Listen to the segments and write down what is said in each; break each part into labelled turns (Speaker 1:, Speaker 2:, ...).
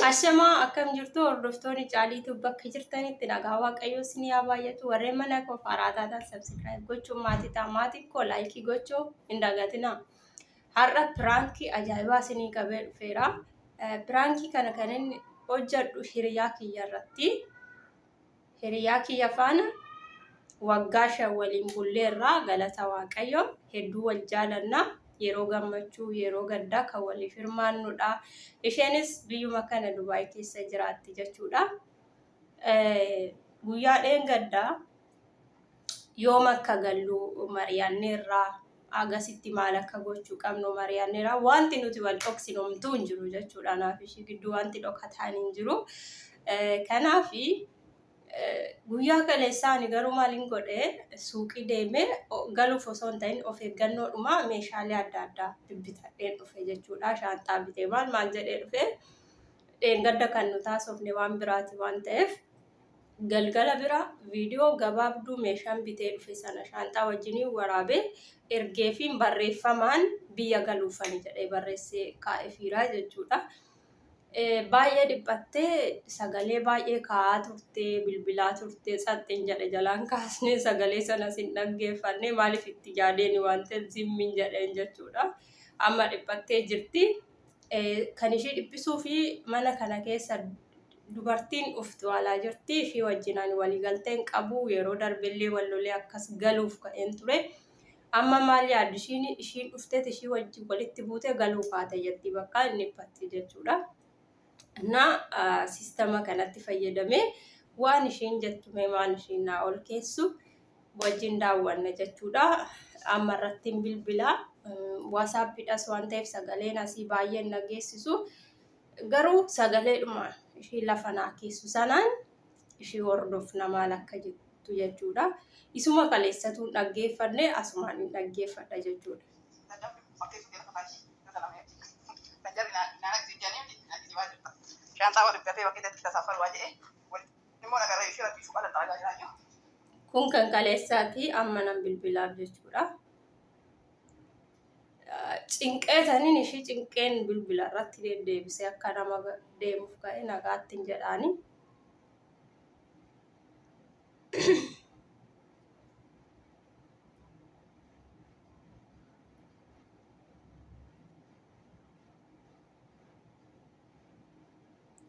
Speaker 1: Ashamaa akkam jirtu hordoftoonni Caaliituu bakka jirtanitti nagaa Waaqayyoo isin haa baay'atu. Warreen mana koo faaraa taatan subscribe gochuun maatii ta'a. Maatiin koo laayikii gochuu hin dagatinaa. Har'a piraankii ajaa'ibaa isinii qabee dhufeera. Piraankii kana kan inni hojjedhu hiriyaa kiyya irratti. Hiriyaa kiyya faana waggaa 5 waliin bulleerra galata Waaqayyo hedduu wal jaalanna yeroo gammachuu yeroo gaddaa kan waliif hirmaannudha. Isheenis biyyuma kana Dubaay keessa jiraatti jechuudha. Guyyaa dheengaddaa yoom akka gallu mari'anneerra agasitti maal akka gochuu qabnu mari'anneerra wanti nuti wal dhoksinu homtuu hin jiru jechuudha. Anaaf ishii gidduu wanti dhokataan hin jiru. Kanaaf guyyaa kaleessaa ani garuu maalin godhe suuqii deemee galuuf osoo hin ta'in of eeggannoodhuma meeshaalee adda addaa bibbitadheen dhufe jechuudha. Shaanxaa bitee maal maal jedhee dhufe dheengadda kan nu taasofne waan biraati waan ta'eef galgala bira viidiyoo gabaabduu meeshaan bitee dhufe sana shaanxaa wajjiniin waraabee ergeefiin barreeffamaan biyya galuufani jedhee barreessee kaa'eefiira jechuudha. Baay'ee dhiphattee sagalee baay'ee kaa'aa turte, bilbilaa turte, tsaxxin jedhe jalaan kaasnee sagalee sanas hin dhaggeeffanne maaliif itti yaadeeni waan ta'eef zimmin jedheen jechuudha. Amma dhiphattee jirti. Kan ishii dhiphisuu fi mana kana keessa dubartiin dhuftu alaa jirti. Ishii wajjin ani waliigaltee hin qabu. Yeroo darbellee wal lolee akkas galuuf ka'een ture. Amma maal yaaddi ishiin ishiin dhufteet ishii wajjin walitti buutee galuu kaate jetti bakka inni dhiphatti jechuudha. Na siistama kanatti fayyadamee waan ishiin jettu mee maal ishiin naa ol keessu wajjin daawwanna jechuudha. Amma irratti hin bilbila. Waasaappiidhas waan ta'eef sagaleen asii baay'een na geessisu. Garuu sagaleedhuma ishii lafa naa keessu sanaan ishii hordofna maal akka jettu jechuudha. Isuma kaleessatu hin dhaggeeffanne asumaan hin dhaggeeffadha jechuudha. Kun kan kaleessaati amma nan bilbilaaf jechuudha. Cinqee saniin ishii cinqeen bilbila irratti deddeebisee akka nama deemuuf ka'e nagaatti hin jedhaani.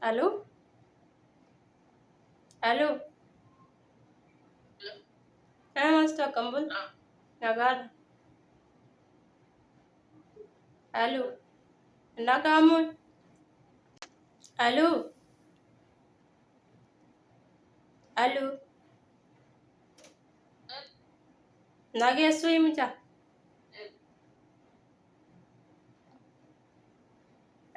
Speaker 1: Aloo? Aloo? Maastuu akkam bultu? Nagaadha. Aloo? Nagaamoo? Aloo? Aloo? Nageessuu mucaa?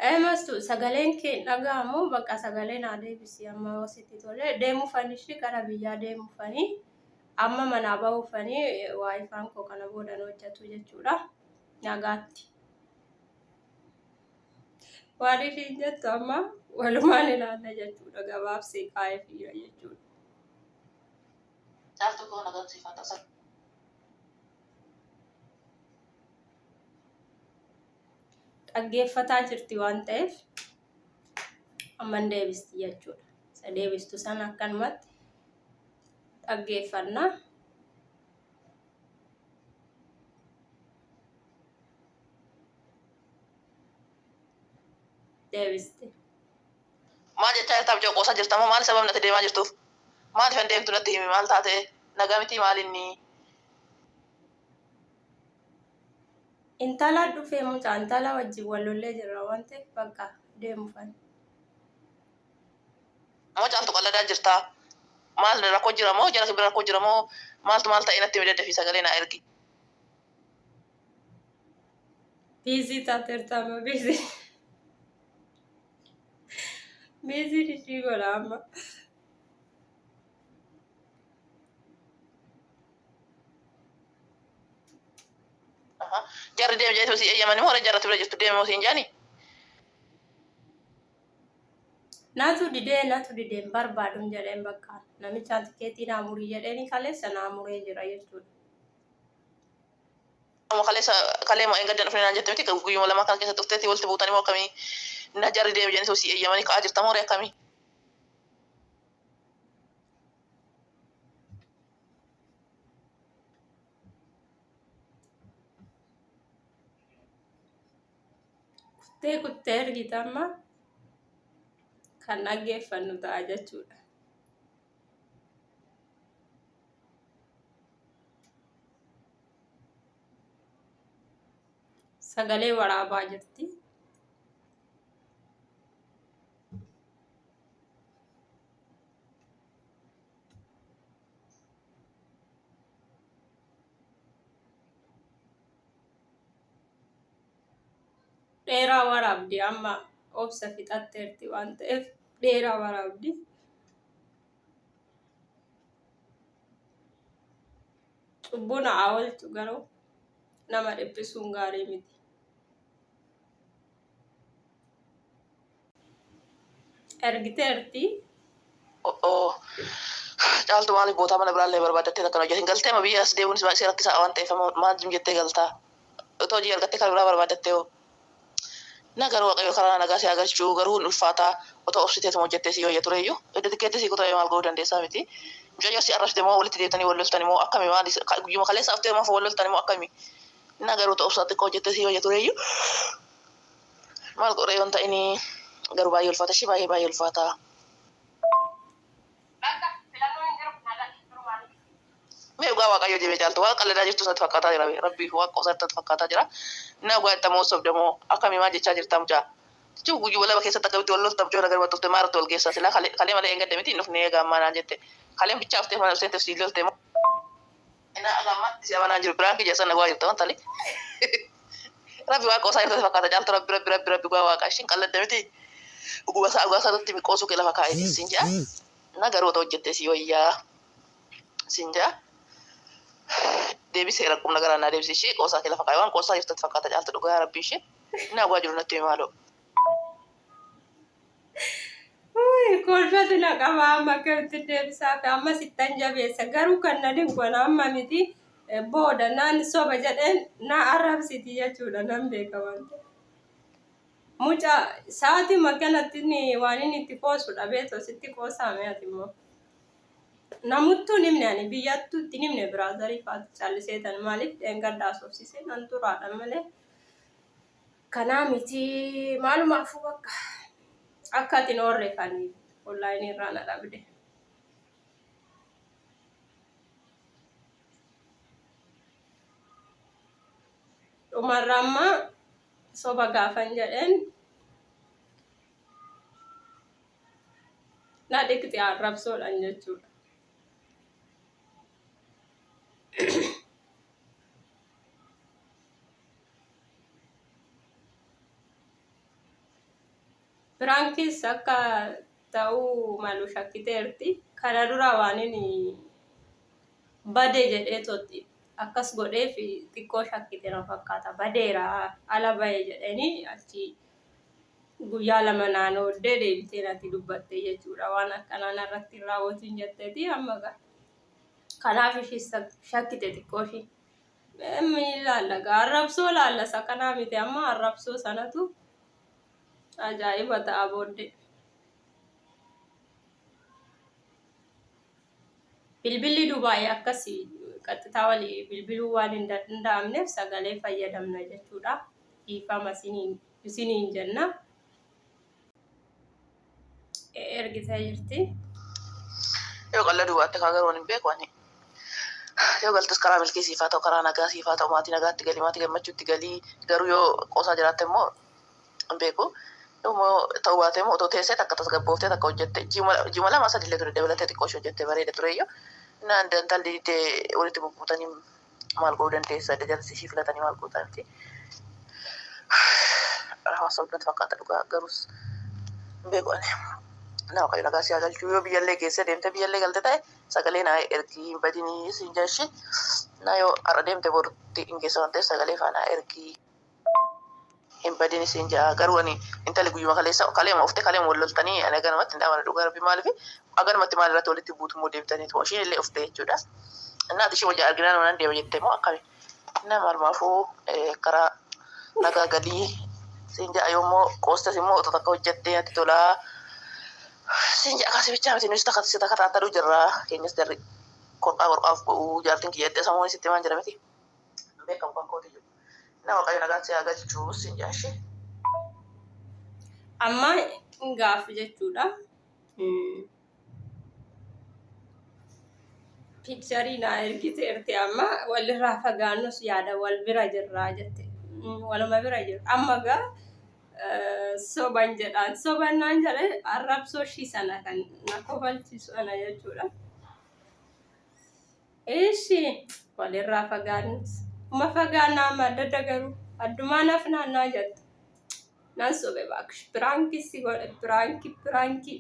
Speaker 1: Ee mastu sagaleen kee hin dhaga'amu bakka sagalee naa deebisi amma yoo sitti tole deemufani ishii gara biyyaa deemufani amma manaa ba'uufani waayifaan koo kana booda hin hojjetu jechuudha nagaatti. Waan ishiin jettu amma walumaan ilaalla jechuudha gabaabsee kaa'ee fiira jechuudha.
Speaker 2: Caaltuu koo nagaan siif haa ta'u.
Speaker 1: Dhaggeeffataa jirti waan ta'eef amman deebisti jechuudha. Isa deebistu sana akkanumatti dhaggeeffanna. Deebiste.
Speaker 2: Maal jechaa jirta abjoo qoosaa jirta moo maali sababni ati deemaa jirtuuf? Maaliif hin deemtu natti himi maal taate nagaa mitii maal inni?
Speaker 1: Intala dhufee mucaa intala wajjin wal lollee jirra waan ta'eef bakka deemufan.
Speaker 2: Moo caaltu qalladaa jirtaa? Maal rakkoo jira moo jara bira rakkoo jira moo maaltu maal ta'e natti himi daddafii sagalee naa ergi.
Speaker 1: Biizii taateerta amma biizii. Biiziin ishii godha amma.
Speaker 2: Jarri deemi jedhee sii eeyyamani moo jarratti bira jirtu deemi moo siin jedhani?
Speaker 1: Natu didee natu didee hin barbaadun jedheen bakka namichaan tikeetii naa murii jedheeni kaleessa naa muree jira jechuudha.
Speaker 2: Amma kaleessa kalee moo eengadda dhufne naan jette miti guyyuma lamaa kana keessa dhufteeti walitti buutanii moo akkamii? Na jarri deemi jedhanii sii eeyyamanii ka'aa jirta moo akkamii?
Speaker 1: Kuttee kuttee ergite amma kan dhaggeeffannu ta'a jechuudha. Sagalee waraabaa jirti. Dheeraa waraabdi amma obsa fixatteerti waan ta'eef dheeraa waraabdi. Cubbuu na haa oolchu garuu nama dhiphisuun gaarii miti. Ergiteerti.
Speaker 2: Oo. Caaltu maaliif bootaa mana biraallee barbaaddattee takkan hojjetin galtee ma biyya as deemuunis baay'ee rakkisaa waan ta'eef maal jim jettee galtaa? Otoo hojii argattee kan biraa barbaaddattee hoo? Na garuu Waaqayyo karaa nagaa si haa galchuu garuu hin ulfaataa otoo obsiteetuma hojjettee sii wayya tureeyyu edda tikeetti sii kutame maal godhuu dandeessaa miti mucayyoo si arrabsite moo walitti deebitanii wal loltani moo akkami maali guyyuma kaleessa haftee maaf wal loltani moo akkami na garuu otoo obsaa xiqqoo hojjettee sii wayya tureeyyu maal godhee yoon ta'ini garuu baay'ee ulfaata ishee baay'ee baay'ee ulfaata.
Speaker 1: Bakka filannoon hin jiru nagaa durumaan.
Speaker 2: Mee dhugaa Waaqayyoo jebee caaltu waaqa qalladaa jirtu natti fakkaataa jira bee rabbii fi waaqa qosaa natti fakkaataa jira na dhugaa jetta moo sobda moo akkamii maal jechaa jirta mucaa jechuun guyyuma lama keessatti akkamitti wal lolta mucoo nagaruma turte maa irratti wal geessaa silaa kalee kalee malee eeggadde miti hin dhufne eegaa ammaa naan jette kaleen bichaa uftee mana seente siin lolte moo na aga ammaatti si amanaa jiru biraan kiyya sana dhugaa jirta wanta rabbi waaqa qosaa jirtu natti fakkaata caaltu rabbi rabbi rabbi rabbi dhugaa waaqa ishiin qalladda miti dhuguma isaa dhugaa isaa irratti qoosuu kee lafa kaa'eeti siin jedha na garuu otoo hojjettee sii wayyaa. Siin jaa deebisee rakkuma garaa naa deebisi ishee qoosaa kee lafa kaa'e waan qoosaa jirtu natti fakkaata caaltu dhugaa rabbii ishee inni hawwaa jiru natti himi maaloo.
Speaker 1: Kolfatu na qaba amma akkamitti deebisaa fi amma sittan jabeessa garuu kan na dinqu ana amma miti booda naan soba jedheen na arrabsiti jechuudha nan beeka waan ta'eef. Mucaa sa'aatii kanatti inni waan inni itti qoosu dhabee too sitti qoosaame ati immoo. Namuttuu hin himne ani biyyattuu itti hin himne biraazarii faatu callisee tan maaliif dheengadda haasofsiisee nan turaadha malee. Kanaa miti maalumaafuu bakka akka ati hin oorre kan onlaayinii irraa na dhabde. Dhumarra amma soba gaafan jedheen na dhiqxi arrabsoodhaan jechuudha. Piraankiis akka ta'uu malu shakkiteerti. Kana dura waan inni bade jedhee totti akkas godheef xiqqoo shakkite na fakkaata. Badeera ala bahe jedhanii achi guyyaa lama naan ooddee deebitee natti dubbatte jechuudha. Waan akkanaa narratti hin raawwatin jetteeti amma gaa. Kanaaf ishii shakkite xiqqoo ishii. Inni ilaalla gaa arrabsoo laalla isa kanaa miti amma arrabsoo sanatu ajaa'iba ta'a booddee. Bilbilli Dubaay akkas qaxxitaa walii bilbiluu waan hin danda'amneef sagalee fayyadamna jechuudha. Dhiifama isiniin jenna. Ergitee jirti.
Speaker 2: Yoo qalladuu baatte kaa garuu ani hin beeku ani. Yoo galtes karaa milkii siif haa ta'u karaa nagaa siif haa ta'u maatii nagaatti galii maatii gammachuutti galii garuu yoo qoosaa jiraatte immoo hin beeku. Immoo ta'uu baate immoo otoo teessee takka tasgabbooftee takka hojjette ji'uma lama sadi illee ture dabalatee xiqqoo ishee hojjette bareeda tureyyuu. Naan dantalli didee walitti bubbuutanii maal godhuu dandeessa adda jalsi ishii filatanii maal gootaa miti. Hawaasa natti fakkaata dhugaa garuus hin beeku ani. Na waaqayyo nagaa si haa galchuu yoo biyyallee geessee deemtee biyyallee galte ta'e sagalee naa ergii hin badinii siin jeshi na yoo har'a deemte borutti hin geessa waan ta'eef sagalee faana ergii. Hin badini siin ja'a garuu ani intali guyyuma kaleessa kaleema ufte kaleema wal loltanii ani aganumatti hin amana dhugaa rabbi maaliif aganumatti maal irratti walitti buutu immoo deebitanii tuma ishiin illee ufte jechuudha. Innaati ishii wajjin arginaan manan deema jette immoo akkami. Innaa maalumaafuu karaa nagaa galii Siin ja'a yoommoo qoostas immoo otoo takka hojjattee natti tolaa. Siin ja'a kaasi bichaa miti nus takka si takka taataduu jirra. Keenyas jarri korqaa korqaaf go'uu jaartiin kiyya edda samuun sitti himaan jira miti. Hin beekamu kan kooti jiru. Na Waaqayyo nagaan si haa galchuu siin ja'a ishee.
Speaker 1: Amma gaaf jechuudha. Piikcharii naa ergiteerti amma walirraa fagaannus yaada wal bira jirraa jette. Waluma bira jiru. Amma gaa soban jedhaan soban naan jedhe arrabsoo ishii sana kan na kofalchiisu ana jechuudha. Ishi walirraa fagaannus. Uma fagaannaa amma adda adda garuu addumaa naaf naannaa jette. Nan sobe baaksh piraankii si godhe piraankii piraankii.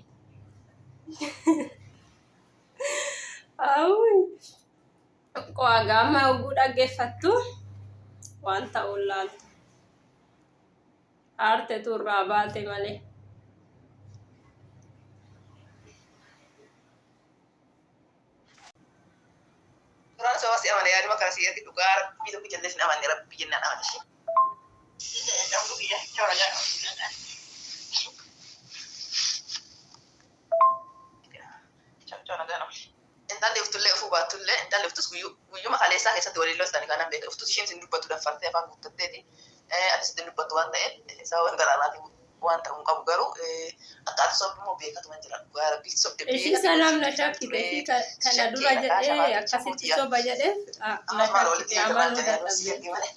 Speaker 1: Awwi. Qo'aa gaama oguu dhaggeeffattu waan ta'uun laaltu. Aartetu irraa baate malee.
Speaker 2: Duraan soba si amane yaaduma kana si ergi dhugaa rabbii tokkicha illee sin amanne rabbii jennaan amane ishee. Dhabduu kiyya chawra jaa. Chawra nagaan ooli. Intalli uftullee ufuu baattullee intalli uftus guyyuma kaleessaa keessatti waliin loltani kanan beeka. Uftus isheen sin dubbatu daffartee afaan guuttatteeti. Atis ittiin dubbattu waan ta'eef sababa garaaraatiin waan ta'uu hin qabu garuu akka ati sobdu immoo beekatuman jira dhugaa rabbii sobde
Speaker 1: Ishii
Speaker 2: beekati
Speaker 1: sanaaf na
Speaker 2: waliin
Speaker 1: shakkite.
Speaker 2: ture
Speaker 1: Ishii kana dura
Speaker 2: shakkee dhaqaa
Speaker 1: jedhee
Speaker 2: shabaaticha
Speaker 1: akkasitti
Speaker 2: kootiya
Speaker 1: soba jedheef na
Speaker 2: ammas maal walitti
Speaker 1: shakkite
Speaker 2: eegamaan
Speaker 1: amanuu
Speaker 2: jedhee yeroo si
Speaker 1: dadhabde.
Speaker 2: erge malee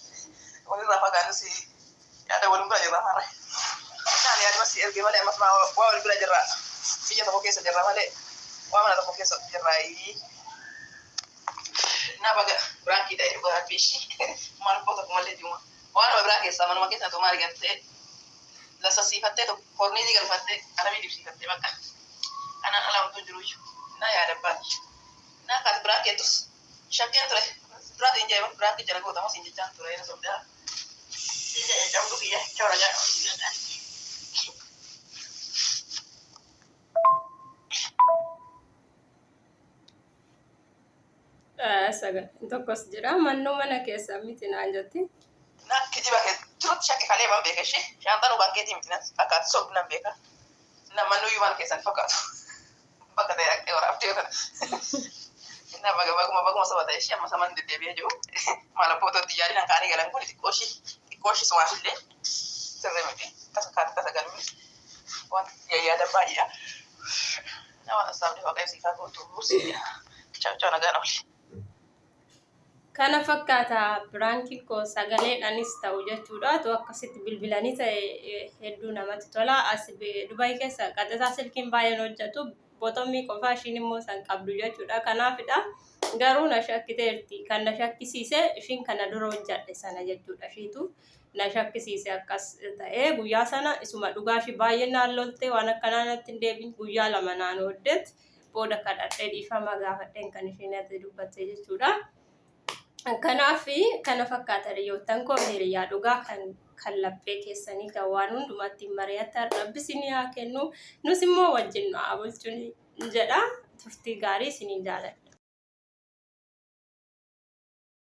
Speaker 2: walirraa fagaannus yaada walin bira jirra har'a naan yaaduma si erge malee ammas maa waa wal bira jirra biyya tokko keessa jirra malee waa mana tokko keessa jirra na baga biraankii ta'e dhugaa rabbii ishii maal koo tokko malee jiru waanuma biraa keessaa manuma keessa tumaa argattee lassasiifattee tokko korniizii galfattee qalamii dibsiifattee bakka kanaan ala homtuu jiru iyyuu na yaada baati na kan biraa keetus shakkeen ture biraatiin jedhe biraankii jala gootamu siin jechaan ture na sobdaa siin jedhe cabduu kiyya chawra jaa.
Speaker 1: Sagal tokkos jira mannoo mana keessa miti naan jetti.
Speaker 2: Na kijiba kee turutti shakke kalee man beeka ishee shaantaan waan keetii miti nan fakkaatu sobdu nan beeka na mannuyyuu mana keessan fakkaatu bakka ta'e dhaqxee waraabdee kana na baga baguma baguma saba ta'e ishee amma saman deddeebi'ee jiru maal abboototti yaadina kaanii galan kun xiqqoo ishee xiqqoo ishee sumaaf illee sirrii miti tasa kaate tasa galuun waan yaada baay'eedha. Nama sassaabdee Waaqayyo siif haa guutu si ciao ciao nagaan ooli.
Speaker 1: Kana fakkaata piraankiin koo sagaleedhaanis ta'u jechuudha. Tu akkasitti bilbilanii ta'e hedduu namatti tola. As Dubaay keessa qaxxitaa silkiin baay'een hojjetu. Botommii qofaa ishiin immoo san qabdu jechuudha. Kanaafidha. Garuu na shakkiteerti. Kan na shakkisiise ishiin kana dura hojjedhe sana jechuudha. Ishiitu na shakkisiise akkas ta'ee guyyaa sana isuma dhugaa ishii baay'ee naan lolte waan akkanaa natti hin deebiin guyyaa lama naan ooddeet booda kadhadhee dhiifama gaafadheen kan isheen natti dubbatte jechuudha. Kanaaf kana fakkaata hiriyoottan koo hiriyaa dhugaa kan kan laphee keessanii kan waan hundumatti mari'atan rabbi isinii haa kennu nus immoo wajjin nu haa bulchu jedha turtii gaarii isiniin jaaladha.